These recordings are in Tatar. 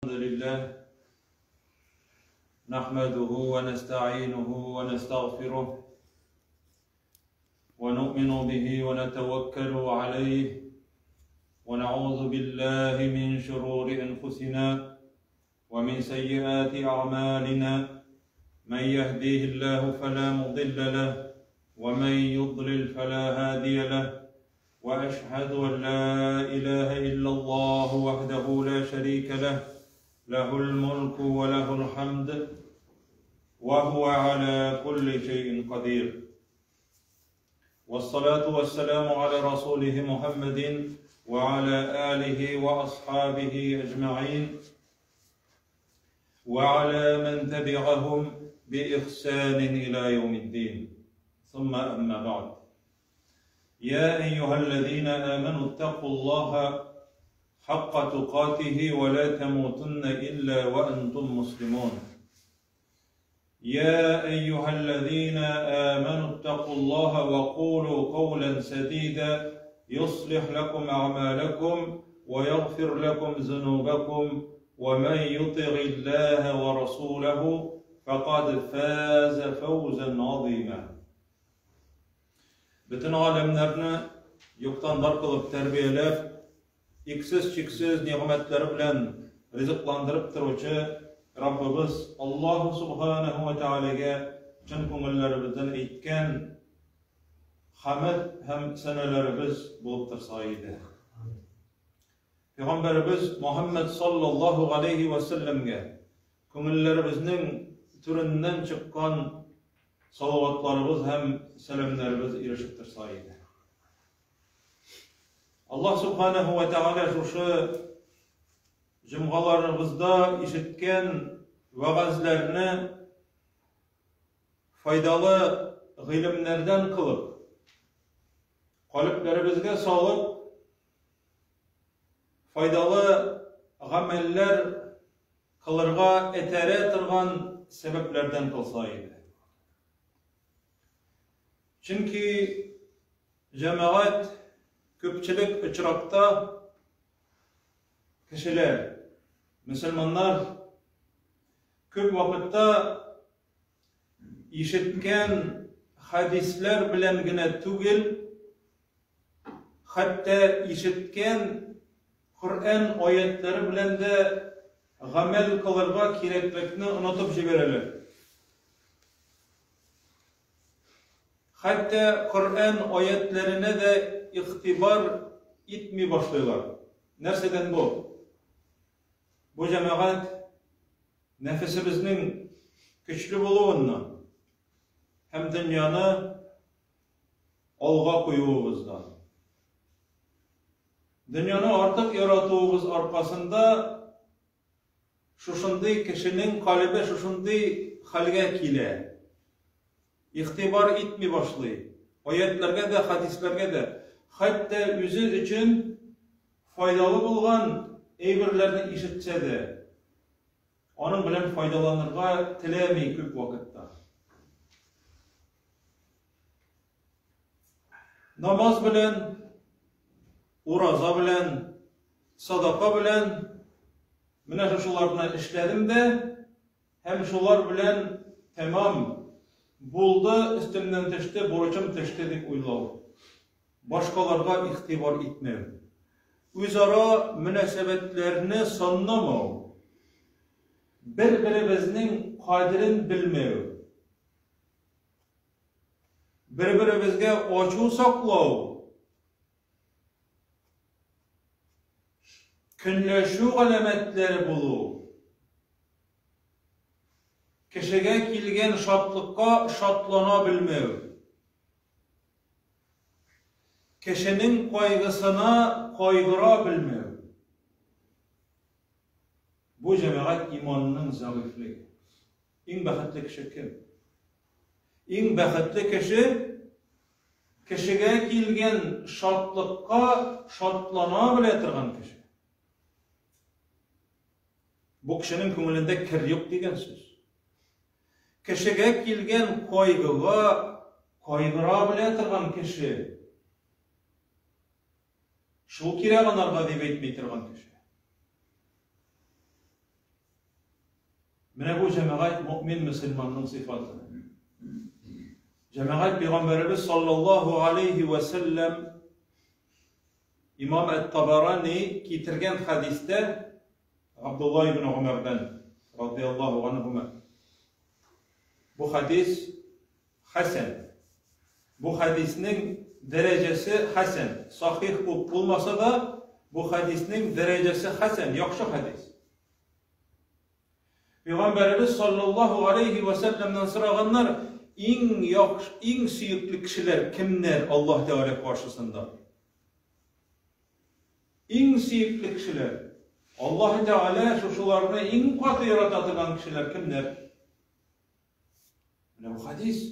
لله نحمده ونستعينه ونستغفره ونؤمن به ونتوكل عليه ونعوذ بالله من شرور أنفسنا ومن سيئات أعمالنا من يهديه الله فلا مضل له ومن يضلل فلا هادي له وأشهد أن لا إله إلا الله وحده لا شريك له له الملك وله الحمد وهو على كل شيء قدير والصلاة والسلام على رسوله محمد وعلى آله وأصحابه أجمعين وعلى من تبعهم بإحسان إلى يوم الدين ثم أما بعد يا أيها الذين آمنوا اتقوا الله حق تقاته ولا تموتن إلا وأنتم مسلمون يا أيها الذين آمنوا اتقوا الله وقولوا قولا سديدا يصلح لكم أعمالكم ويغفر لكم ذنوبكم ومن يطع الله ورسوله فقد فاز فوزا عظيما Бөтен галәмнәрне юктан бар кылып тәрбияләп, иксез-чиксез нигъмәтләре белән ризыкландырып торучы Раббыбыз Аллаһу Субханаһу ва Тәгаләгә чын күңелләребездән әйткән хәмд һәм сәнәләребез булып торса иде. Пәйгамбәребез Мухаммад саллаллаһу галәйһи ва сәлләмгә күңелләребезнең түреннән чыккан салаватларыбыз һәм сәламнәребез ирешеп торса иде. Аллаһ Субханаһу ва Тәгалә шушы җомгаларыбызда ишеткән вәгазьләрне файдалы гыйлемнәрдән кылып, калебләребезгә салып, файдалы гамәлләр кылырга этәрә торган сәбәпләрдән кылса иде. Чөнки җәмәгать күпчелек очракта кешеләр, мөселманнар күп вакытта ишеткән хәдисләр белән генә түгел, хәтта ишеткән Коръән аятлары белән дә гамәл кылырга кирәклекне онытып җибәрәләр. Хәтта Коръән аятларына да игътибар итми башлыйлар. Нәрсәдән бу? Бу җәмәгать нәфесебезнең көчле булуыннан һәм дөньяны алга куюыбыздан. Дөньяны артык яратуыбыз аркасында шушындый кешенең калебе шушындый хәлгә килә. Игътибар итми башлый. Аятләргә дә, хәдисләргә дә. Хәтта үзе өчен файдалы булган әйберләрне ишетсә дә, аның белән файдаланырга теләми күп вакытта. Намаз белән, ураза белән, садака белән менә шушыларны эшләдем дә һәм шулар белән тәмам булды, өстемнән төште, бурычым төште дип уйлау. Башкаларга игътибар итмәү. Үзара мөнәсәбәтләрне саннамау. Бер-беребезнең кадерен белмәү. Бер-беребезгә ачу саклау, көнләшү галәмәтләре булу, кешегә килгән шатлыкка шатлана белмәү, кешенең кайгысына кайгыра белмәү. Бу җәмәгать иманының зәгыйфьлеге. Иң бәхетле кеше кем? Иң бәхетле кеше кешегә килгән шатлыкка шатлана белә торган кеше. Бу кешенең күңелендә кер юк дигән сүз. Кешегә килгән кайгыга кайгыра белә торган кеше. Шул кирәк анарга дип әйтми торган кеше. Менә бу җәмәгать мөэмин мөселманның сыйфаты. Җәмәгать пәйгамбәребез саллаллаһу алейхи ва сәлләм Имам Әт-Табарани китергән хәдистә Габдулла ибн Гомәрдән радияллаһу анһума. Бу хәдис хәсән. Бу хәдиснең дәрәҗәсе хәсән. Сахих ук булмаса да, бу хәдиснең дәрәҗәсе хәсән, яхшы хәдис. Пәйгамбәребез саллаллаһу алейһи вә сәлләмнән сораганнар, иң яхшы, иң сөекле кешеләр кемнәр Аллаһ Тәгалә каршысында? Иң сөекле кешеләр. Аллаһ Тәгалә шушыларны иң каты ярата торган кешеләр кемнәр? Менә бу хадис.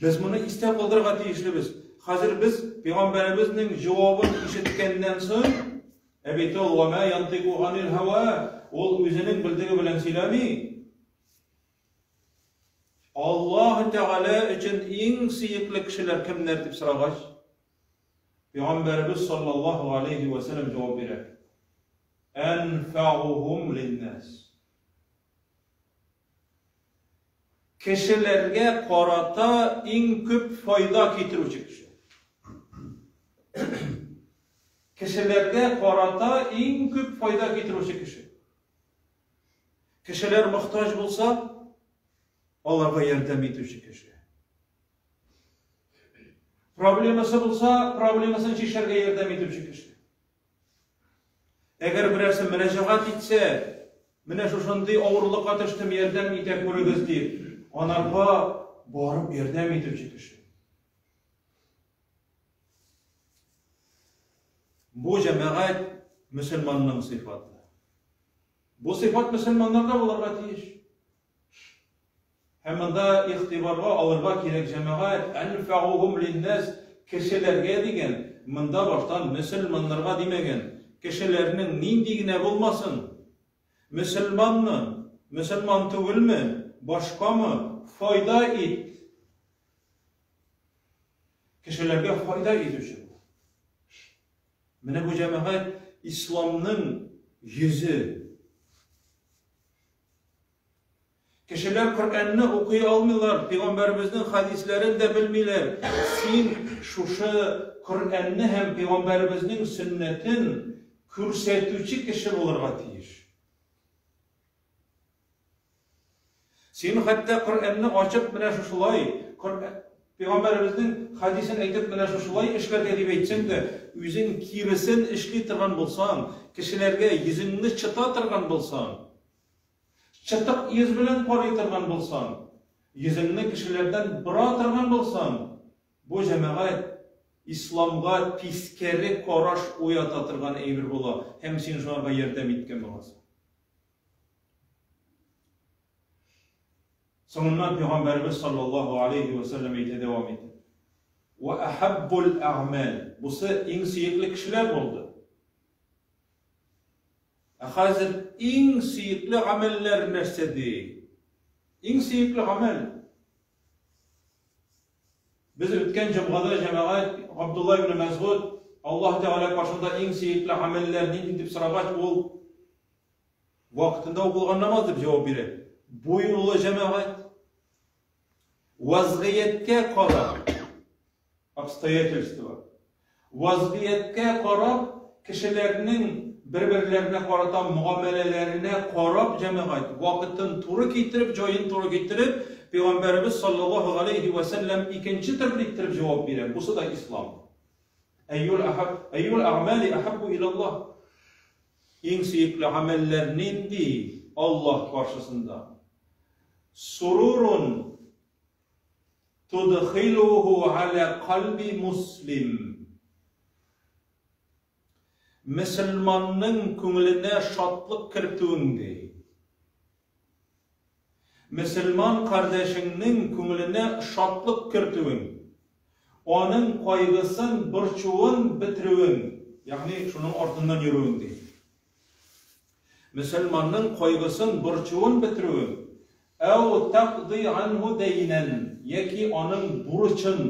Без моны истә калдырырга тиешлебез. Хәзер без пәйгамбәребезнең җавабын ишеткәннән соң, ә бит ул ва ма янтыйку анил һава, ул үзенең белдеге белән сөйләми. Аллаһ Тәгалә өчен иң сөекле кешеләр кемнәр дип сорагач, пәйгамбәребез саллаллаһу алейхи ва сәлләм җавап бирә. Әнфәгухум линнас. Кешеләргә карата иң күп файда китерүче кеше. Кешеләргә карата иң күп файда китерүче кеше. Кешеләр мохтаҗ булса, аларга ярдәм итүче кеше. Проблемасы булса, проблемасын чишәргә ярдәм итүче кеше. Әгәр берәрсе мөрәҗәгать итсә, менә шушындый авырлыкка төштем, ярдәм итә күрегез дип, анарга барып ярдәм итүче кеше. Бу җәмәгать мөселманның сыйфаты. Бу сыйфат мөселманнарда булырга тиеш. Һәм монда игътибарга алырга кирәк, җәмәгать, әнфәгухум линнәс, кешеләргә дигән, монда баштан мөселманнарга димәгән, кешеләрнең нинди генә булмасын, мөселманмы, мөселман түгелме, башкамы, файда ит. Кешеләргә файда итүче бул. Менә бу җәмәгать исламның йөзе. Кешеләр Коръәнне укый алмыйлар, пәйгамбәребезнең хәдисләрен дә белмиләр. Син шушы Коръәнне һәм пәйгамбәребезнең сөннәтен күрсәтүче кеше булырга тиеш. Син хәтта Коръәнне ачып менә шушылай, пәйгамбәребезнең хәдисен әйтеп менә шушылай эшләргә дип әйтсәң дә, үзең киресен эшли торган булсаң, кешеләргә йөзеңне чыта торган булсаң, Чытык йөз белән карый торган булсаң, йөзеңне кешеләрдән бора торган булсаң, бу, җәмәгать, исламга тискәре караш уята торган әйбер була һәм син шуңарга ярдәм иткән буласың. Соңыннан Пәйгамбәребез саллаллаһу алейһи вә сәлләм әйтә дәвам итеп. Вә әхәббул әгъмәл. Бусы иң сөекле кешеләр булды. Ә хәзер иң сөекле гамәлләр нәрсә ди? Иң сөекле гамәл. Без үткән җомгада җәмәгать Габдулла ибн Мәсгуд Аллаһ Тәгалә каршында иң сөекле гамәлләр нинди дип сорагач, ул вакытында укылган намаз дип җавап бирә. Бу юлы җәмәгать вазгыятькә карап Обстоятельства. Вазгыятькә карап, кешеләрнең бер-берләренә карата мөгамәләләренә карап, җәмәгать, вакытын туры китереп, җаен туры китереп, Пәйгамбәребез саллаллаһу галәйһи вә сәлләм икенче төрле иттереп җавап бирә. Бусы да ислам. Әйюл ахаб, әйюл әгъмали ахаббу илаллаһ. Иң сөекле гамәлләр нинди Аллаһ каршысында? Сурурун Тудхилуху аля кальби муслим. Мөселманның күңеленә шатлык кертүең ди. Мөселман кардәшеңнең күңеленә шатлык кертүең. Аның кайгысын, борчуын бетерүең, ягъни шуның артыннан йөрүең ди. Мөселманның кайгысын, борчуын бетерүең, әү тәкъди анһу дәйнән, яки аның бурычын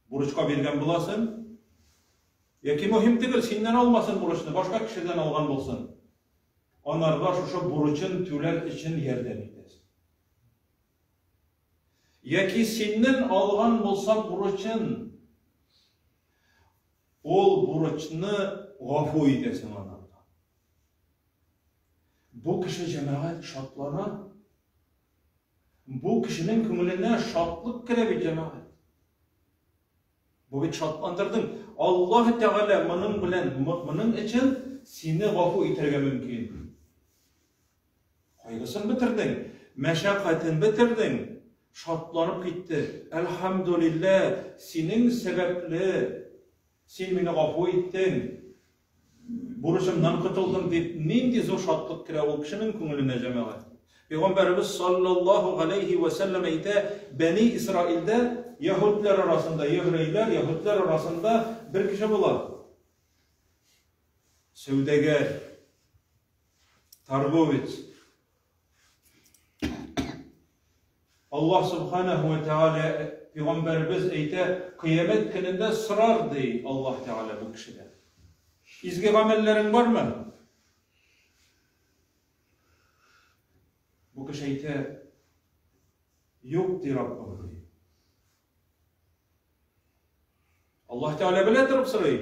бурычка биргән буласың, яки мөһим түгел, синнән алмасын бурычны, башка кешедән алган булсын. анарга шушы бурычын түләр өчен ярдәм итәсең. Яки синнән алган булса бурычын, ул бурычны гафу итәсең анарга. Бу кеше җәмәгать шатлана. Бу кешенең күңеленә шатлык керә бит җәмәгать. Бу бит шатландырдың. Аллаһ Тәгалә моның белән, моның өчен сине гафу итәргә мөмкин. Кайгысын бетердең, мәшәкатен бетердең, шатланып китте. Әлхәмдүлилләһ, синең сәбәпле син мине гафу иттең. Бурычымнан котылдым дип, нинди зур шатлык керә ул кешенең күңеленә, җәмәгать. Пәйгамбәребез саллаллаһу галәйһи вә сәлләм әйтә, Бәни Исраилдә яһүдләр арасында, еврейлар, яһүдләр арасында бер кеше була. Сәүдәгәр, торговец. Аллаһ Субханаһу ва Тәгалә пәйгамбәребез әйтә, кыямәт көнендә сорар ди Аллаһ Тәгалә бу кешедән. Изге гамәлләрең бармы? Бу кеше әйтә, юк ди Раббым ди. Аллаһ Тәгалә белә торып сорый.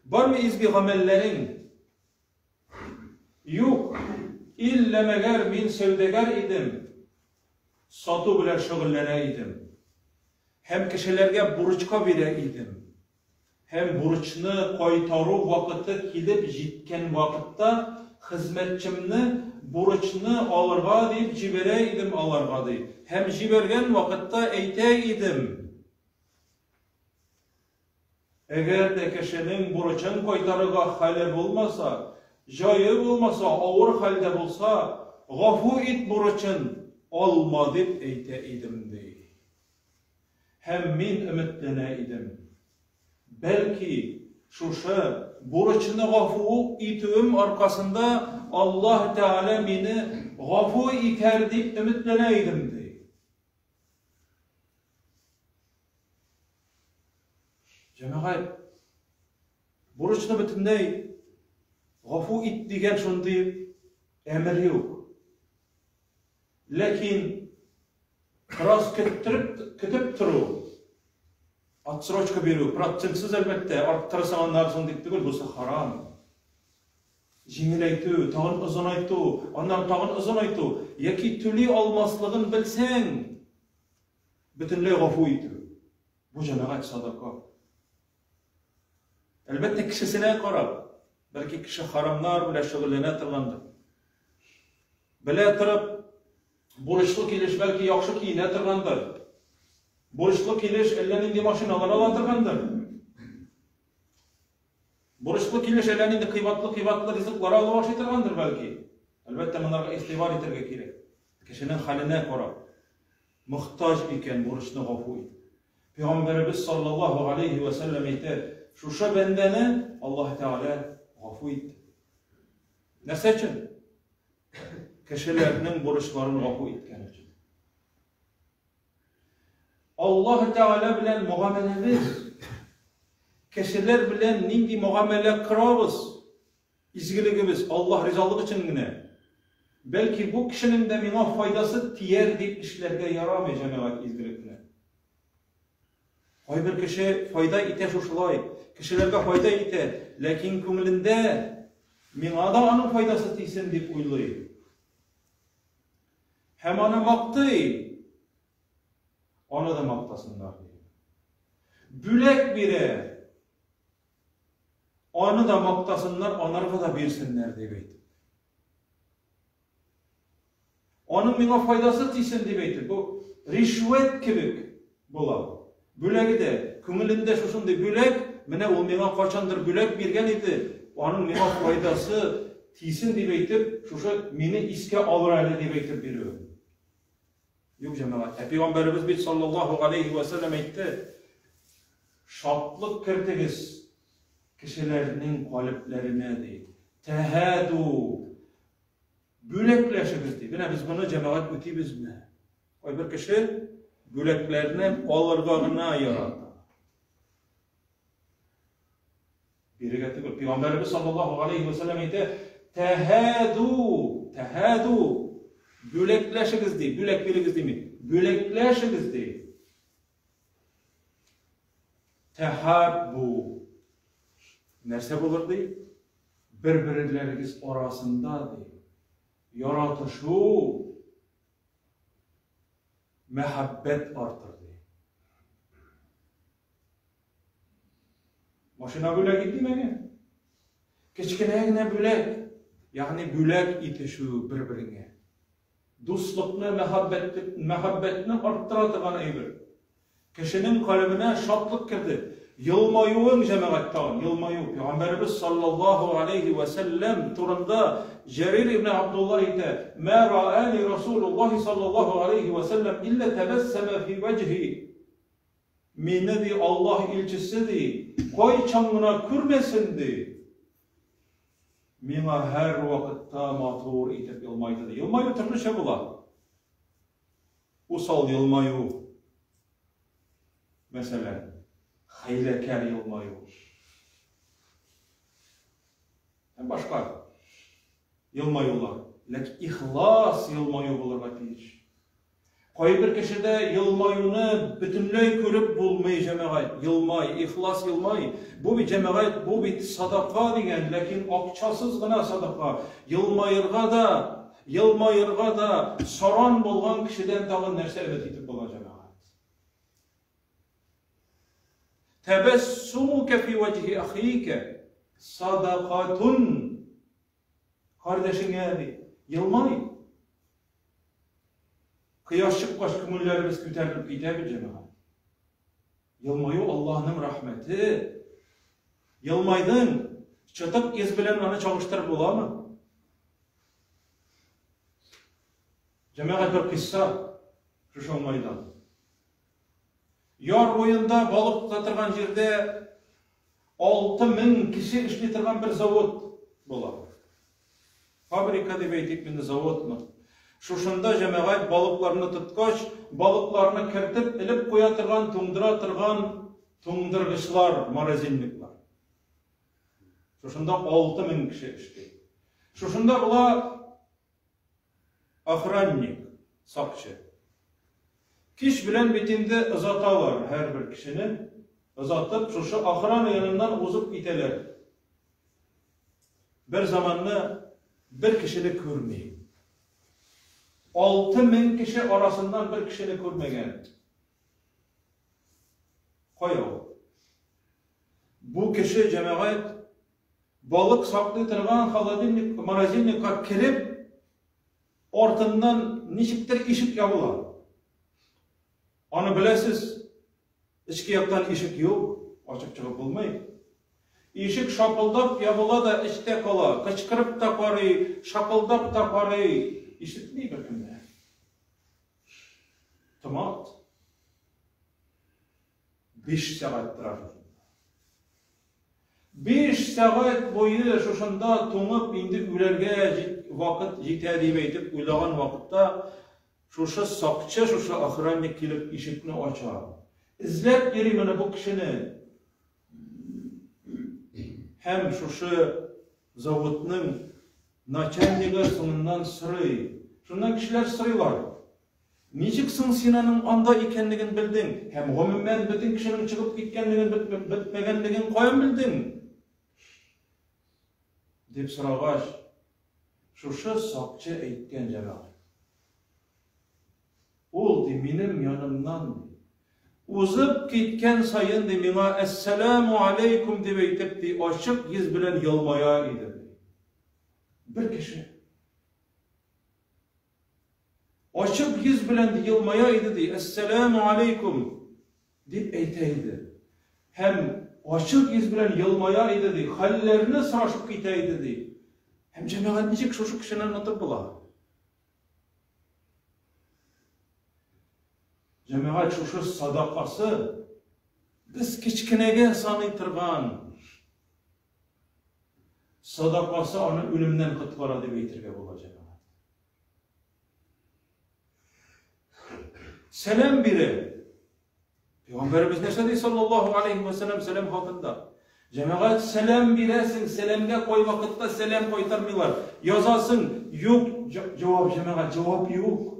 Бармы изге гамәлләрең? Юк, иллә мәгәр мин сәүдәгәр идем, сату белән шөгыльләнә идем һәм кешеләргә бурычка бирә идем. Һәм бурычны кайтару вакыты килеп җиткән вакытта хезмәтчемне бурычны алырга дип җибәрә идем аларга, ди. Һәм җибәргән вакытта әйтә идем, Әгәр дә кешенең бурычын кайтарырга хәле булмаса, җае булмаса, авыр хәлдә булса, гафу ит бурычын, алма дип әйтә идем, ди. Һәм мин өметләнә идем. Бәлки, шушы бурычны гафу итүем аркасында Аллаһ Тәгалә мине гафу итәр дип өметләнә идем, ди. Җәмәгать, бурычны бөтенләй гафу ит дигән шундый әмер юк. Ләкин бераз көттереп, көтеп тору, отсрочка бирү, процентсыз әлбәттә, арттырасың аннары соң дип түгел, бусы харам. Җиңеләйтү, тагын озынайту, аннары тагын озынайту, яки түли алмаслыгын белсәң, бөтенләй гафу итү. Бу җәмәгать садака. Әлбәттә, кешесенә карап, бәлки кеше харамнар белән шөгыльләнә торгандыр. Белә торып, бурычлы килеш бәлки яхшы киенә торгандыр. Бурычлы килеш әллә нинди машиналар ала торгандыр. Бурычлы килеш әллә нинди кыйбатлы-кыйбатлы ризыклар алып ашый торгандыр бәлки. Әлбәттә, монарга игътибар итәргә кирәк. Кешенең хәленә карап. Мохтаҗ икән, бурычны гафу ит. Пәйгамбәребез саллаллаһу алейһи вә сәлләм әйтә, шушы бәндәне Аллаһ Тәгалә гафу итте. Нәрсә өчен? Кешеләрнең бурычларын гафу иткән өчен. Аллаһ Тәгалә белән мөгамәләбез, кешеләр белән нинди мөгамәлә корабыз, изгелегебез Аллаһ ризалыгы өчен генә. Бәлки бу кешенең дә миңа файдасы тияр дип эшләргә ярамый җәмәгать изгелекне. Кайбер кеше файда итә шушылай, кешеләргә файда итә, ләкин күңелендә миңа да аның файдасы тисен дип уйлый. Һәм аны мактый. Аны да мактасыннар ди. Бүләк бирә. Аны да мактасыннар, анарга да бирсеннәр дип әйтеп. Аның миңа файдасы тисен дип әйтеп, бу ришвәт кебек була. Бүләге дә, күңелендә шушындый бүләк, менә ул миңа кайчандыр бүләк биргән иде, аның миңа файдасы тисен дип әйтеп, шушы мине искә алыр әле дип әйтеп бирүе. Юк, җәмәгать. Ә пәйгамбәребез бит саллаллаһу галәйһи вә сәлләм әйтте, шатлык кертегез кешеләрнең калебләренә ди. Тәһәду бүләкләшегез ди. Менә без моны җәмәгать үтибезме? Кайбер кеше бүләкләрне алырга гына ярата. Бирергә түгел. Пәйгамбәребез саллаллаһу алейхи ва сәлләм әйтә, Тәһәду, тәһәду, бүләкләшегез ди, бүләк бирегез дими, бүләкләшегез ди. Тәһаббу. Нәрсә булыр ди? Бер-берләрегез арасында ди. Яратышу, мәхәббәт артыр ди. Машина бүләк ит димәгән. Кечкенә генә бүләк, ягъни бүләк итешү бер-береңә. Дуслыкны, мәхәббәтне, мәхәббәтне арттыра торган әйбер. Кешенең калебенә шатлык керде. Елмаюың җәмәгать тагын, елмаю. Пәйгамбәребез саллаллаһу алейхи ва сәлләм турында Җәрир ибн Абдулла әйтә: "Ма раани Расулуллаһи саллаллаһу алейхи ва сәлләм илля табассама фи ваҗһи". Мине, ди, Аллаһ илчесе, ди, кайчан гына күрмәсен, ди, миңа һәрвакытта матур итеп елмайды, ди. Елмаю төрлечә була. Усал елмаю, мәсәлән, хәйләкәр елмаю. Һәм башка елмаюлар. Ләкин ихлас елмаю булырга тиеш. Кайбер кешедә елмаюны бөтенләй күреп булмый, җәмәгать. Елмай, ихлас елмай. Бу бит җәмәгать, бу бит садака дигән, ләкин акчасыз гына садака. Елмаерга да, елмаерга да саран булган кешедән тагын нәрсә өмет итеп була, җәмәгать? Тәбәссумука фи вәҗһи ахика садакатун. Кардәшеңә ди, елмай. Кояш чыккач күңелләребез күтәрелеп китә бит, җәмәгать. Елмаю Аллаһның рәхмәте. Елмайдың, чытык йөз белән аны чагыштырып буламы? Җәмәгать бер кыйсса шушы уңайдан. Яр буенда балык тота торган җирдә 6000 кеше эшли торган бер завод була. Фабрика дип әйтик инде, заводмы. Шушында җәмәгать балыкларны тоткач, балыкларны кертеп элеп куя торган, туңдыра торган туңдыргычлар, морозильниклар. Шушында 6000 кеше эшли. Шушында була Охранник, сакчы. Кич белән бит инде озаталар һәрбер кешене. Озатып, шушы охрана яныннан узып китәләр. Бер заманны бер кешене күрми. 6000 кеше арасыннан бер кешене күрмәгән. Кая ул? Бу кеше, җәмәгать, Балык саклый торган холодильник, морозильникка кереп, артыннан ничектер ишек ябыла. Аны беләсез, эчке яктан ишек юк, ачып чыгып булмый. Ишек шапылдап ябыла да эчтә кала, кычкырып та карый, шапылдап та карый, ишетми беркем дә. Томат. 5 сәгать тора шушында. 5 сәгать буе шушында туңып инде үләргә вакыт җитә дип әйтеп уйлаган вакытта шушы сакчы, шушы охранник килеп ишекне ача. Эзләп йөри моны бу кешене. Һәм шушы заводның начальнигы соңыннан сорый. Шуннан кешеләр сорыйлар. Ничек соң син аның анда икәнлеген белдең һәм, гомумән, бөтен кешенең чыгып киткәнлеген, бетмәгәнлеген каян белдең? Дип сорагач, шушы сакчы әйткән, җәмәгать. Ул, ди, минем янымнан, ди, узып киткән саен, ди, миңа әссәләмү алейкум дип әйтеп, ди, ачык йөз белән елмая иде, ди. Бер кеше. Ачык йөз белән елмая иде, ди, Әссәләмү алейкум, дип әйтә иде. Һәм ачык йөз белән елмая иде, ди, хәлләрне сорашып китә иде, ди. Һәм җәмәгать ничек шушы кешене онытып була? Җәмәгать шушы садакасы без кечкенәгә саный торган садакасы аны үлемнән коткара дип әйтергә була җәмәгать. Сәлам бирә. Пәйгамбәребез нәрсә ди саллаллаһу алейхи ва сәлам сәлам хакында? Җәмәгать, сәлам бирәсең, сәламгә кайвакытта сәлам кайтармыйлар. Язасың, юк, җавап, җәмәгать, җавап юк.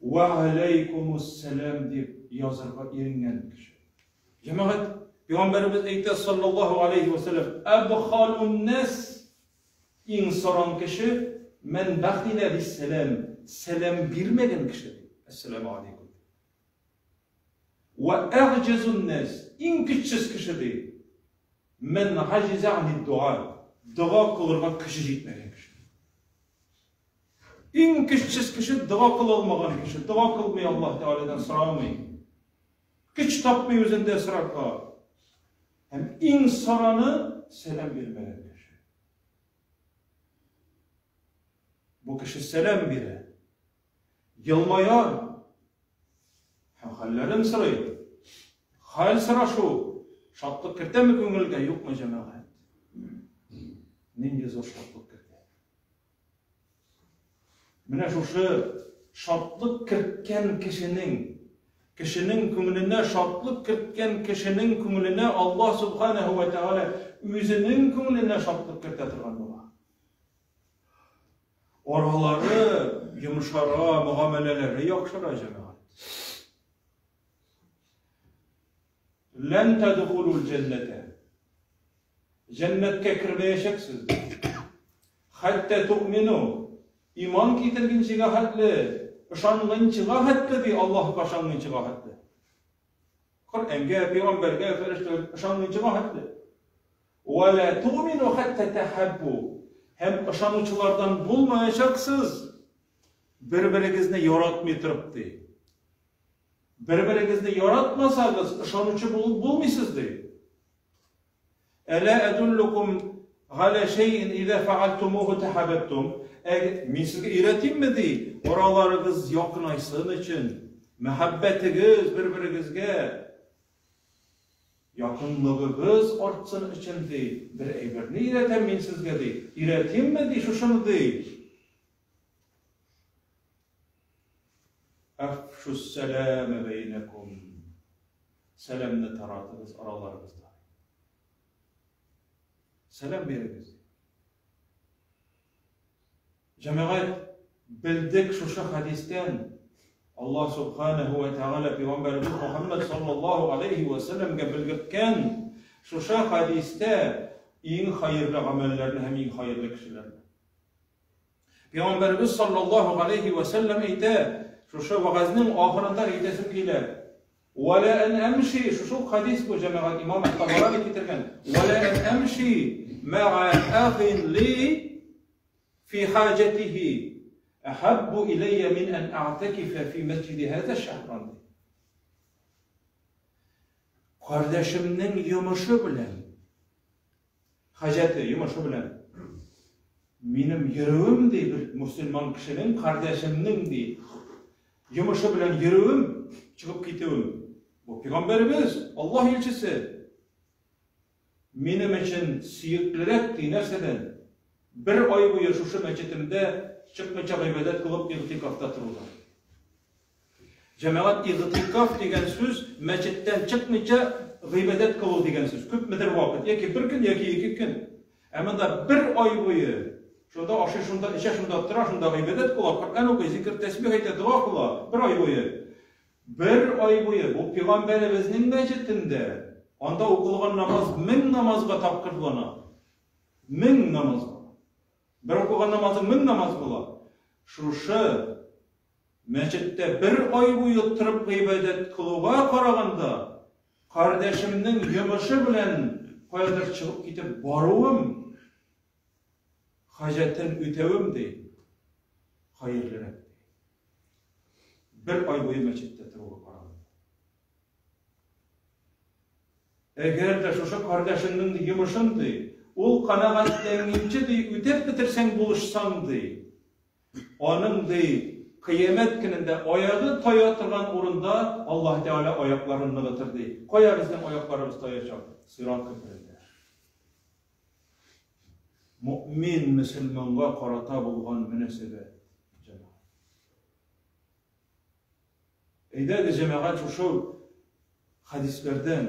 Вә алейкумуссәлам дип язырга иренгән кеше. Җәмәгать, пәйгамбәребез әйтә саллаллаһу алейхи ва сәлләм, әбхалун нас иң саран кеше мән бәхилә биссәлам, сәлам бирмәгән кеше. Әссәламу алейкум. Вә әгъҗазун нас, иң көчсез кеше ди. Мән гаҗизә анид дуа, дога кылырга көче җитмәгән кеше. Иң көчсез кеше дога кыла алмаган кеше, дога кылмый Аллаһ Тәгаләдән сорамый. Көч тапмый үзендә сорарга. Һәм иң сараны сәлам бирмәгән кеше. Бу кеше сәлам бирә. Елмая һәм хәлләрен сорый. Хәл сорашу шатлык кертәме күңелгә, юкмы, җәмәгать? Нинди зур шатлык кертә. Менә шушы шатлык керткән кешенең, кешенең күңеленә шатлык керткән кешенең күңеленә Аллаһ Субханаһу ва Тәгалә үзенең күңеленә шатлык кертә торган була. Аралары йомшара, мөгамәләләре яхшыра, җәмәгать. Лән тәдхулул җәннәтә. Җәннәткә кермәячәксез. Хәтта туъмину. Иман китергенчегә хәтле, ышанганчыга хәтле ди Аллаһка ышанганчыга хәтле. Коръәнгә, пәйгамбәргә, фәрештәләргә ышанганчыга хәтле. Ва ла туъмину хәтта тәхәббу. Һәм ышанучылардан булмаячаксыз, бер-берегезне яратмый торып ди. Бер-берегезне яратмасагыз, ышанучы булып булмыйсыз, ди. Әлә әдуллукум галә шәйин изә фәгальтумуху тәхәбәттум. Ә мин сезгә өйрәтимме, ди, араларыгыз якынайсын өчен, мәхәббәтегез бер-берегезгә якынлыгыгыз артсын өчен, ди, бер әйберне өйрәтәм мин сезгә, ди. Өйрәтимме, ди, шушыны, ди. Әфшүссәләмә бәйнәкум. Сәламне таратыгыз араларыгызда. Сәлам бирегез. Җәмәгать, белдек шушы хәдистән Аллаһ субханаһу ва тәгалә пәйгамбәребез Мухаммад саллаллаһу алейхи ва сәлләмгә белгерткән шушы хәдистә иң хәерле гамәлләрне һәм иң хәерле кешеләрне. Пәйгамбәребез саллаллаһу галәйһи вә сәлләм әйтә, шушы вәгазьнең ахырында әйтәсем килә. Вә лә ән әмши, шушы ук хәдис бу, җәмәгать, имам әт-Табарани китергән. Вә лә ән әмши мәгә әхин ли фи хаҗәтихи әхәббу иләйя мин ән әгътәкифә фи мәсҗиди һәзә шәһран. Кардәшемнең йомышы белән Хаҗәте, йомышы белән. Минем йөрүем, ди, бер мөселман кешенең, кардәшемнең, ди, йомышы белән йөрүем, чыгып китүем. Бу пәйгамбәребез, Аллаһ илчесе. Минем өчен сөеклерәк, ди, нәрсәдән? Бер ай буе шушы мәчетемдә чыкмыйча гыйбадәт кылып игътикафта торудан. Җәмәгать игътикаф дигән сүз мәчеттән чыкмыйча гыйбадәт кылу дигән сүз. Күпмедер вакыт, яки бер көн, яки ике көн. Ә монда бер ай буе шунда ашый, шунда эчә, шунда тора, шунда гыйбадәт кыла, Коръән укый, зикер, тәсбих әйтә, дога кыла. Бер ай буе. Бер ай буе бу пәйгамбәребезнең мәчетендә анда укылган намаз мең намазга тапкырлана. Мең намазга. Бер укыган намазың мең намаз була. Шушы Мәчеттә бер ай буе торып гыйбадәт кылуга караганда, кардәшемнең йомышы белән каядыр чыгып китеп баруым, хаҗәтен үтәвем, ди, хәерлерәк, ди. Бер ай буе мәчеттә торуга караганда. Әгәр дә шушы кардәшеңнең ди йомышын, ди, ул канәгатьләнгәнче, ди, үтәп бетерсәң, булышсаң, ди, Аның, ди, кыямәт көнендә аягы тая торган урында Аллаһ Тәгалә аякларын ныгытыр, ди. Кая безнең аякларыбыз таячак? Сират күперендә. Мөэмин мөселманга карата булган мөнәсәбәт, җәмәгать. Әйдәгез, җәмәгать, шушы хәдисләрдән,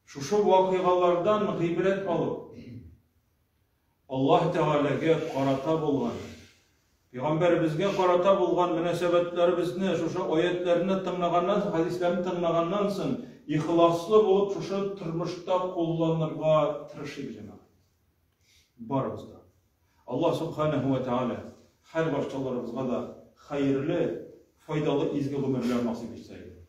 шушы вакыйгалардан гыйбрәт алып, Аллаһ Тәгаләгә карата булган, Пәйгамбәребезгә карата булган мөнәсәбәтләребезне шушы аятьләрне тыңлаганнан соң, хәдисләрне тыңлаганнан соң, ихласлы булып шушы тормышта кулланырга тырышыйк, җәмәгать. Барыбыз да. Аллаһ Субханаһу ва Тәгалә һәр барчаларыбызга да хәерле, файдалы изге гомерләр насыйп итсә иде.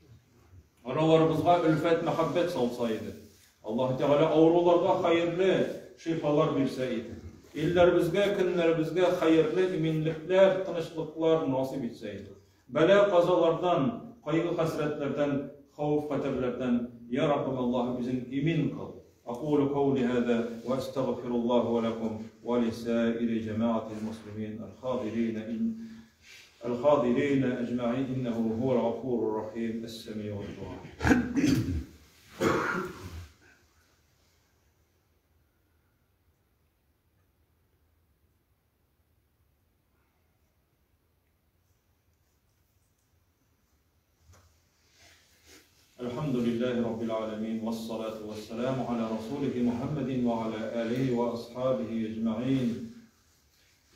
Араларыбызга өлфәт, мәхәббәт салса иде. Аллаһ Тәгалә авыруларга хәерле шифалар бирсә иде. Илләребезгә, көннәребезгә хәерле иминлекләр, тынычлыклар насыйп итсә иде. Бәла-казалардан, кайгы-хәсрәтләрдән, хәвеф-хәтәрләрдән, я Раббым Аллаһ, үзең имин кыл. أقول قولي هذا وأستغفر الله ولكم ولسائر جماعة المسلمين الحاضرين إن الحاضرين أجمعين إنه هو الغفور الرحيم السميع الدعاء. الحمد لله رب العالمين والصلاة والسلام على رسوله محمد وعلى آله وأصحابه أجمعين.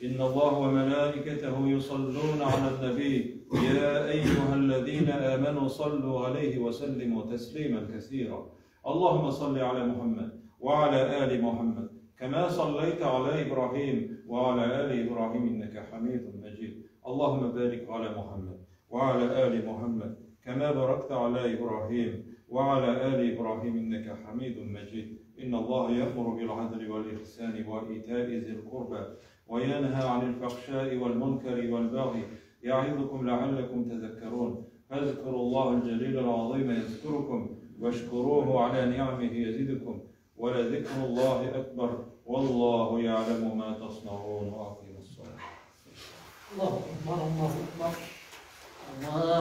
إن الله وملائكته يصلون على النبي يا أيها الذين آمنوا صلوا عليه وسلموا تسليما كثيرا. اللهم صل على محمد وعلى آل محمد كما صليت على إبراهيم وعلى آل إبراهيم إنك حميد مجيد. اللهم بارك على محمد وعلى آل محمد كما باركت على إبراهيم وعلى آل إبراهيم إنك حميد مجيد. إن الله يأمر بالعدل والإحسان وإيتاء ذي القربى وينهى عن الفحشاء والمنكر والبغي يعظكم لعلكم تذكرون. فاذكروا الله الجليل العظيم يذكركم واشكروه على نعمه يزدكم ولذكر الله أكبر والله يعلم ما تصنعون. وأقيموا الصلاة. الله أكبر، الله أكبر، الله